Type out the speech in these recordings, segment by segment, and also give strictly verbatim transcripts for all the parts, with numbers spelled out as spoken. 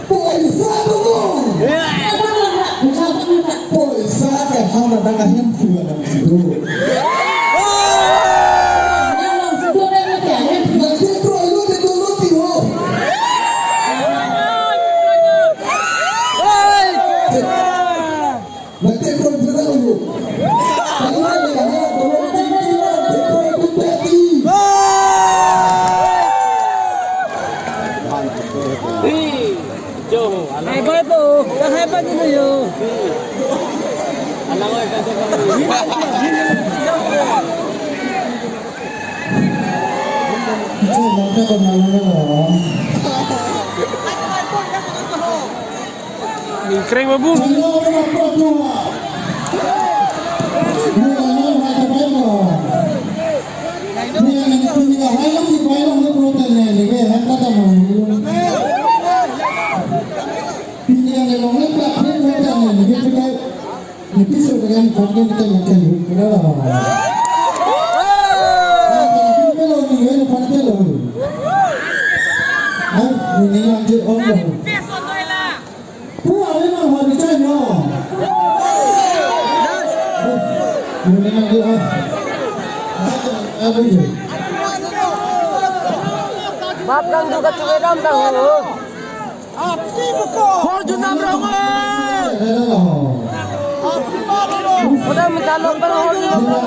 Poisa dolo. Poisa ke hang na dang ahem phu alam situ. Nanti pro lo de dolo ti ho. Nanti pro lo de dolo. Hai bai po, ka hai bai ni yo. Ningkreng babung. Pu ale nang hor bichai no. Mune nang di ah. Abu ye. Bap kang du kachingiram dang ho. Hor junam rong. Udah minta nomor hor junam rong.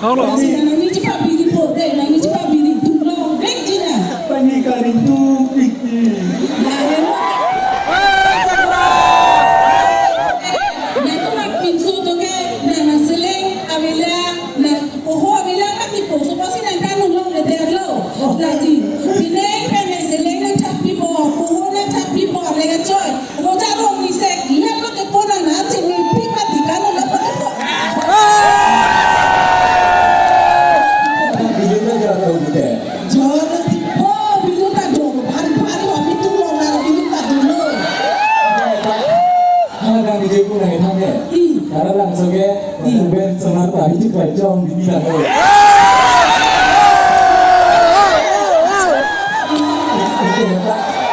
Halo. Sina nangji pabiri po, dei, nangji pabiri, dun long, dei, Jina. Pani karing tu, piki. Nah, ya. Nah, itu nak pintu tu ke, nah, nah, seleng, abilang, nah, poho, abilang, nak tipu, supaya si nang kan ulong, dei, dei, lo. Nah, di, di neng, pen, nah, seleng, nang chapi po, poho, nang chapi po, abilang, choi. Roja rong ni sek, lep lo ke pona na, chini pi mati kan lo lep lo ke po. Bijut na jor lo bute. Jor lo ti po, bijut na jor, bhari bhari wa mi tu lo na bijut na jor lo. Hala kan bijut pun na ithang ke. I. Karena langsung ke, i. Ben senar ta bijut pa jong di mina lo.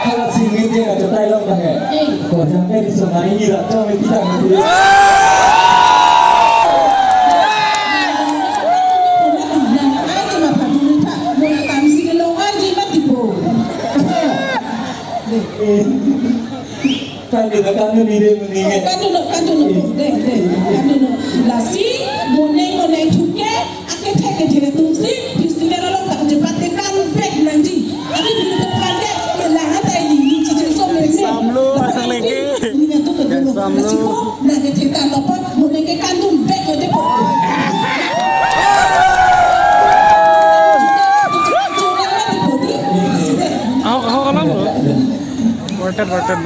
Hala singit dia kata tai long tang eh. Eh. Kau jangan di semari ni lah, kau mesti tak ngerti. Kan kita kan ini deh meninggal. Kan dulu, kan dulu. Deh, deh, kan dulu. Lasi, moneng, moneng thuke, ake thek ke jere tumsi, festival along tak jepat ke kan bek nangji. Ake dulu tak kan deh, ke langan tai ni, ni cici so mene. Samlo, nang lengke. Ini yang tu ke dulu. Samlo. Lasi ko, nang ke thek kan dapat, moneng ke kan dum bek ke deh. Ahok, ahok alam lo. Worth it, worth it.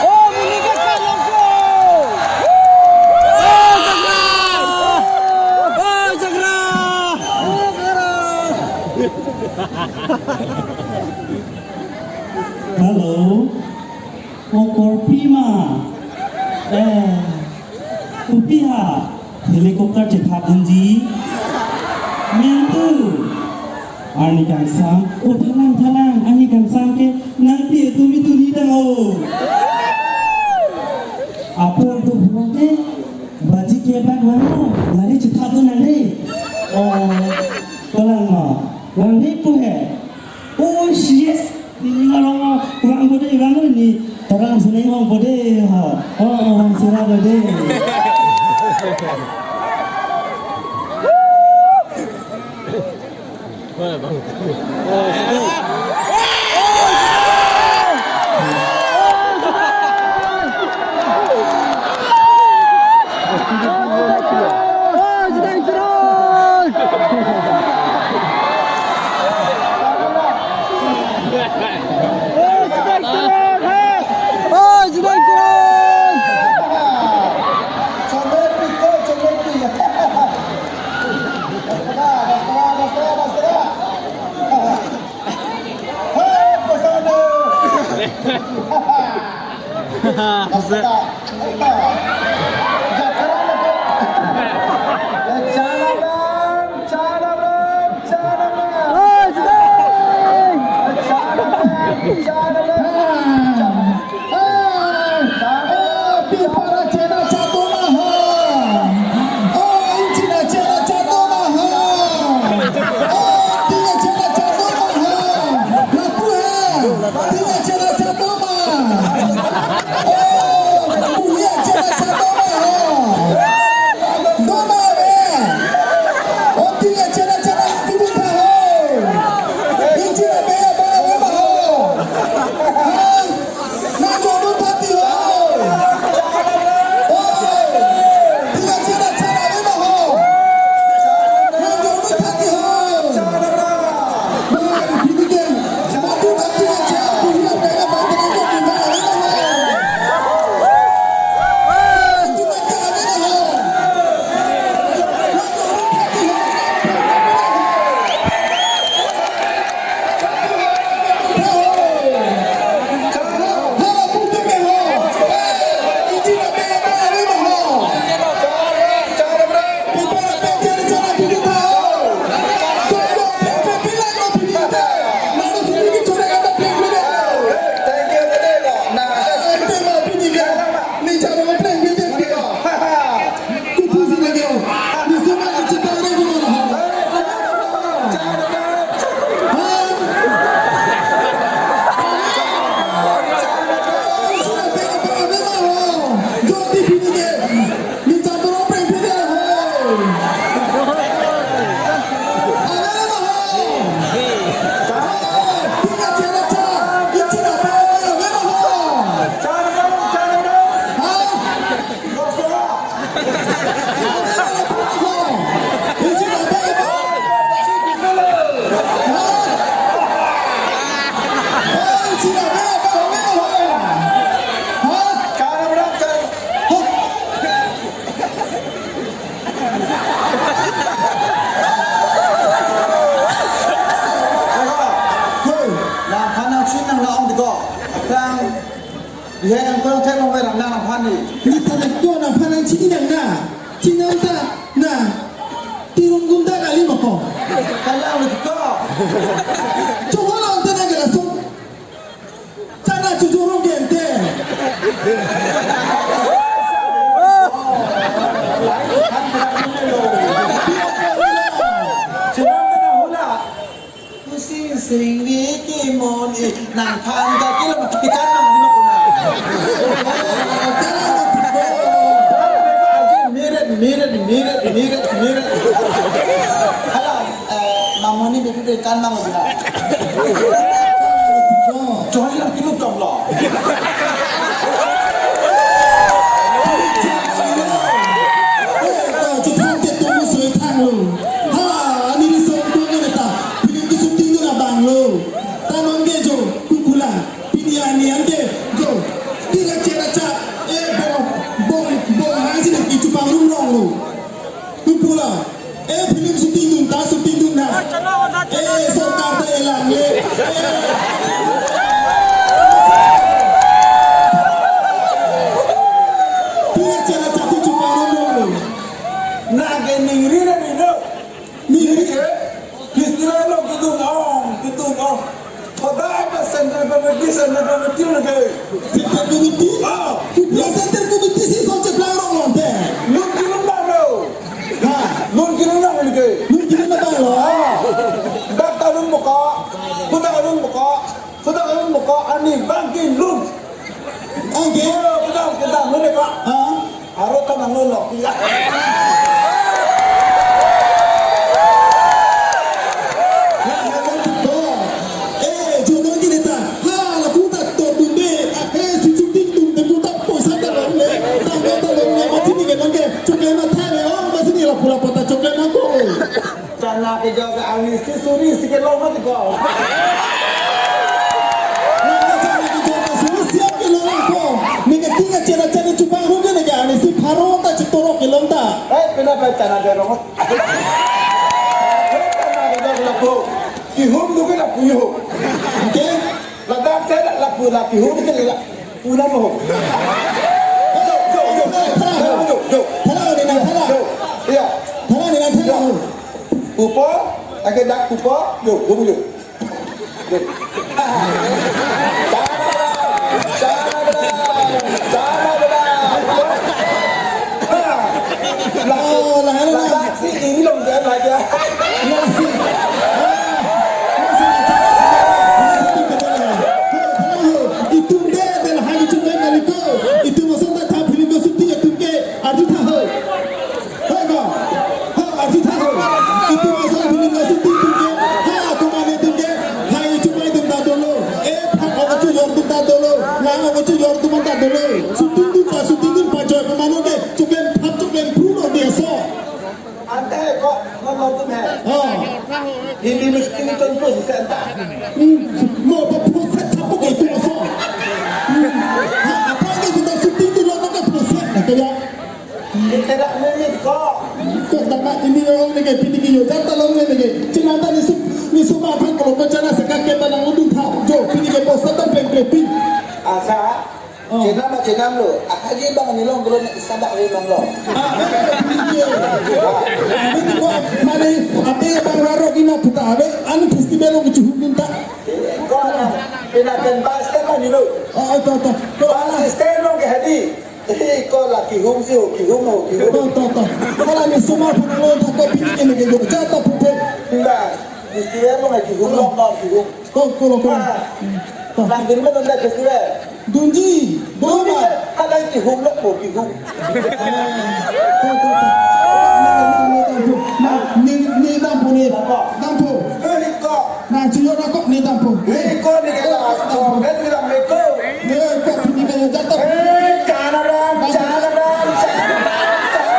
Oh, mini ka kalongko. Oh, Jagra. Oh, Jagra. Hello. Oh, korpi ma. Eh. Kopi ha, helicopter chethap dunji. Mentu. Arni kangsam, o thalang thalang, arni kangsam ke, nangpi etum etum ni dang o. Apor tu buat ke, baji ke bak wano, lari chethap dun nang re. O, thalang ma, wang re ko he. Oh, yes. Ini ngarong, wang bode, wang ni. Terang sini wang bode, ha. Oh, wang sira bode. Nangphan nangchin nang la-ong diko. Tang, ihe nang kurang thek nang merang nang nangphan ni. Ni than ko nangphan nangchin nang na. Chinam ta na. Tirung gunda kali mako. Kalang diko. Coba lo ante na gala song. Chana chuchurung gente. Sing sing ni ki mon i nangphan ka kilo ma kipikan nang di ma kuna. Miret, miret, miret, miret, miret. Hala, eh, mamoni bebi de kan mang di na. Choi lang kilo tong lo. Chithang te tum soi thang lo. Ha, ani ni song ko ni ta. Pini ki shooting na bang lo. Tanon ke jo, kukula. Pini ani an ke jo. Tira chera cha. Eh, bong, bong, bong, hai si ki chupang rum long lo. Kukula. Eh, film shooting dun ta, shooting dun na. Eh, sorkar ta elang le. Eh. Tira chera cha ki chupang rum long lo. Nang ke ningri na ni no. Ningri ke? Festival lo kedun ong, kedun ong. Hodai pa Central Committee, Central Committee lo ke. Central Committee? Ah. Pupia Central Committee si so cheplang rong lo te. Lun kelun bang lo. Ha. Lun kelun bang lo ke. Lun kelun bang lo. Ah. Dak ta lun buka. Kuda lun buka. Kuda lun buka. Ani bang kelun. Oke. Oh, kedang, kedang, mana, Pak? Hah? Aro ta nang lok, ya. Eh, jono gini ta. Ha, lapu ta to dunde. Eh, si shooting dunde, pu ta poisa ta longle. Ta ta longle, mati ni ke longle. Chokle na thale, oh, mati ni lapu lapu ta chokle na ko. Chana kejok ke arnisi suri si kelong mati ko. Nang ke chana kejok ke suri siap kelong ko. Neke tinga chera chana chupang rum ke neke arnisi pharo ta chitorok kelong ta. Eh, pina pa chana ke rong. Eh, chana kejok ke lapu. Kihum du ke lapu yo. Oke. Ladak saya lapu la kihum ke la. Una mo. Yo, yo, yo. Thala, thala, yo, yo. Thala, ni na, thala. Yo. Iya. Thala, ni na, thala. Yo. Kupo, ake dak kupo, yo, yo, yo. Yo. Thala, thala, thala, thala. Oh, lahan, lahan. Ladak si ini long jalan aja. Lahan si. Ah, lahan si. Itum de, de lahan itum de kali ko. Itum ason ta tha film ko shooting itum ke arju tha ho. Hoi ko. Ho, arju tha ho. Itum ason film ko shooting itum ke. Ha, kumane itum ke. Hai itum bai itum ta dolo. Eh, phak ko chu yor itum ta dolo. Lang ko chu yor itum ta dolo. Shooting itum pa, shooting itum pa joy pemano ke. Chuklem phap chuklem phru lo dia so. Ante ko, non lo tum hai. Oh. Hindi mesti ni ton plus senta. Hmm, mo pa plus senta po ke tu so. Hmm. Ha, apa ke kita shooting tu lo ka plus senta kaya. Kita dak ni ko. Ko dak ini orang ni ke pini ke yo jata long ni ke. Cina ta ni su ni su ma thang ko ko chana seka ke ta nang udu tha. Jo pini ke posta ta pleng pleng pin. Asa. Oh. Chenam, chenam lo. Akaji bang nilong gulo na isa bak ri long lo. Ah, betul, betul. Betul, kok, mane, ate bang raro ina puta, abe, anu festival lo kichu hum ta. Ko na, pina pen bus stand mane lo. Oh, to, to. Bus stand lo ke hadi. Eh, ko la kihum si ho, kihum ho, kihum. To, to, to. Ko la ni suma pun lo ta ko pini ke ni ke jo. Jata pupe. Ba, festival lo ke kihum lo, ko kihum. Ko, ko, ko. Ah. To. Nang dun ma tanda festival. Dunji, dunji. Dunji, halai kihum lo po kihum. Eh, to, to, to. Ni, ni, ni dampo ni. Dampo. Dampo. Eh, ko. Na, chuyo na ko ni dampo. Eh, ko ni kata. Dampo. Ni ko ni kata. Eh, chanaram, chanaram, chanaram.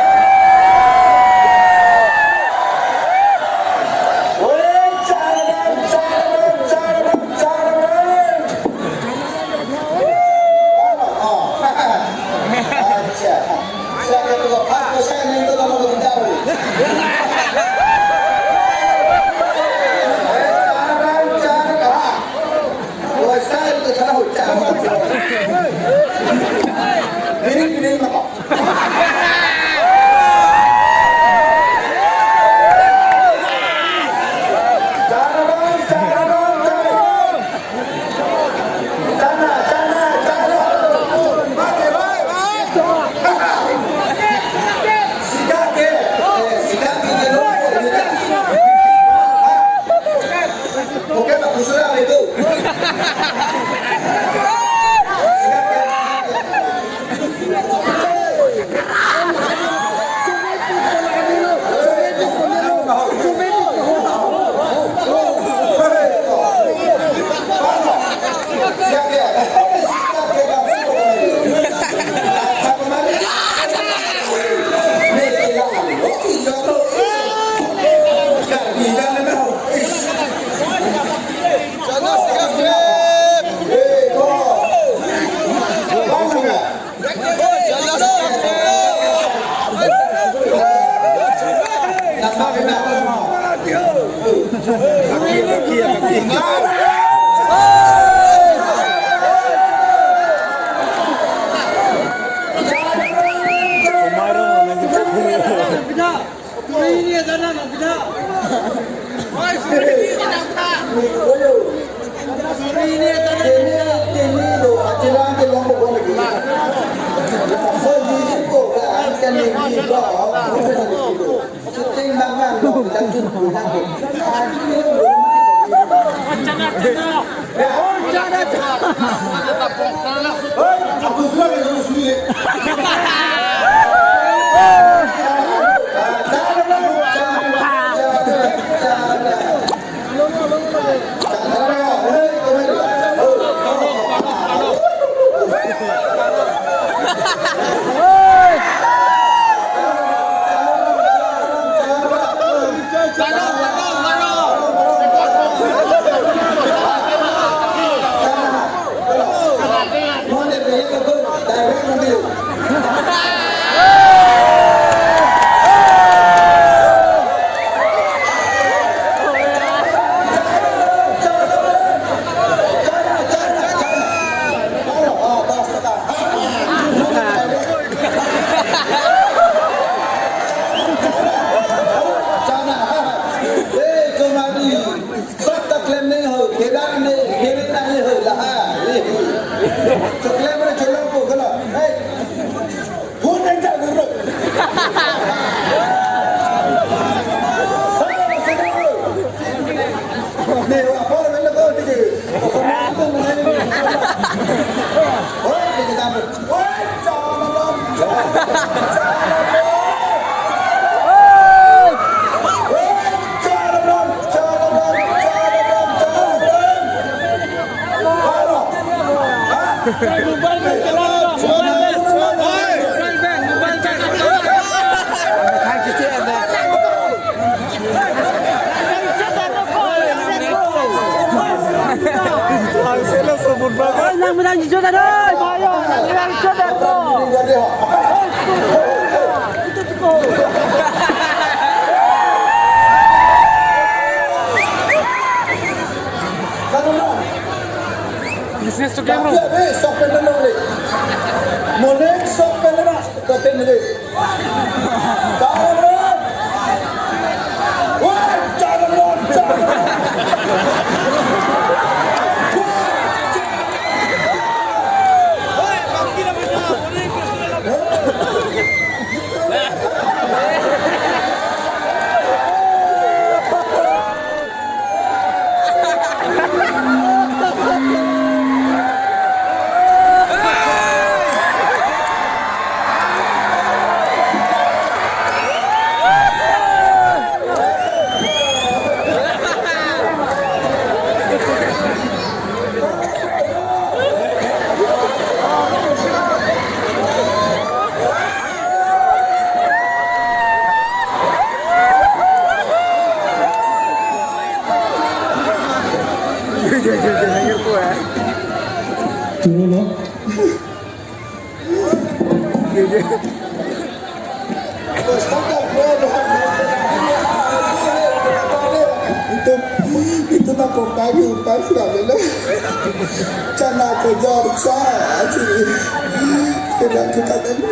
Sab ta klem nangji ho, kedak ne, kere nangji ho, la, ah, eh. Choklem re cholong po, kalo. Hey. Phone nang ja guru. Ne, wa, phone nang ja guru, tiki. Phone nang ja guru. Hoi, tiki, tamu. Oi, nang menang jujur dah, oi. Ayo, nang menang jujur dah, oi. Business to camera. Monek sok pen na, sok pen na. Chulo. Itu, itu na pompa ke upas ka bela. Chana ko jor sa, aji. Kena kita tadi.